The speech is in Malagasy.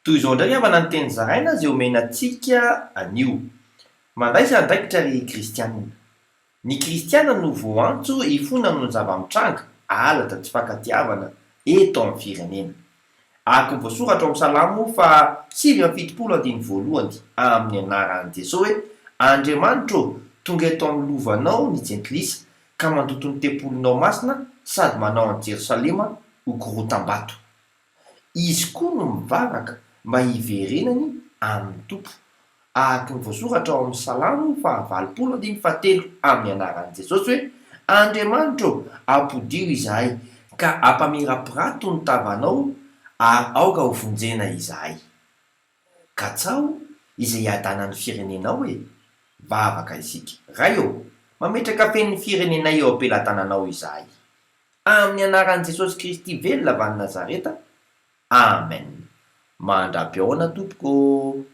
Toy izao indray havana ny teny zaraina izay omena antsika anio. Mandraisa andraikitra ry kristiana. Ny kristiana no voantso hifona noho ny zava-mitranga, halatra, tsy fankatiavana, eto amin'ny firenena. Araka ny voasoratra ao amin'ny Salamo faha 79 andininy voalohany, amin'ny anaran'i Jesoa hoe, Andriamanitra ô, tonga eto amin'ny lovanao ny jentilisa, ka mandoto ny tempolinao masina sady manao an'i Jerosalema ho korotam-bato. Izy koa no mivavaka mba hiverenany amin'ny Tompo, araka ny voasoratra ao amin'ny Salamo fahavalopolo andininy fahatelo amin'ny anaran'i Jesosy hoe, Andriamanitra ô, ampodio izahay, ka ampamirapirato ny tavanao, ary aoka hovonjena izahay. Katsaho izay hiadanan'ny firenenao e! Vavaka isika. Ray ô, mametraka feno ny firenenay eo am-pelatananao izahay. Amin'ny anaran'i Jesosy Kristy velona avy any Nazareta, Amen. Mandra-pihaona tompoko ô!